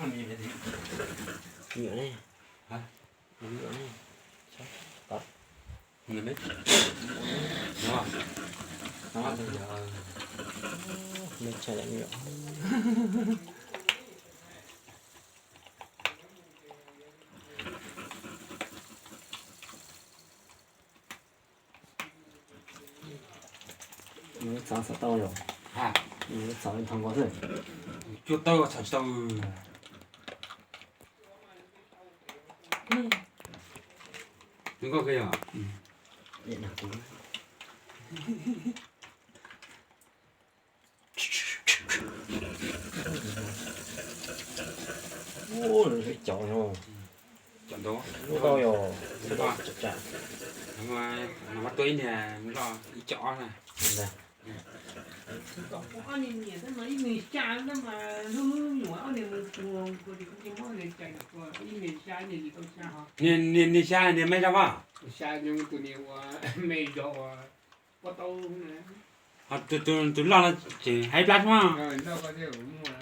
Ywm ne. Ywm ne. Tod. Ywm ne. Tod. Me tshaj lawm me nyuam. Nws txav xav tau yom? Nws txav li ntho nkaus xwb. Cuaj tawb txav tsis tau. Nws nkauj kawg yom? Ib cov no. Cov ntau. Lub tau yog tsam tsam. Mas tua ib niag loj ib cov na. Ntag. Ob niag niam tab mas ib niag xya tab mas hlub hlub nyuam ob niag mus tua kuv tus ub niag mob niag cai ib niag xya ib niag tsis tau xya ho. Niag xya niag me zog mas. Xya tus niag ua me zog ua pob taub na. Tus loj no tseem haib plab xwb mas.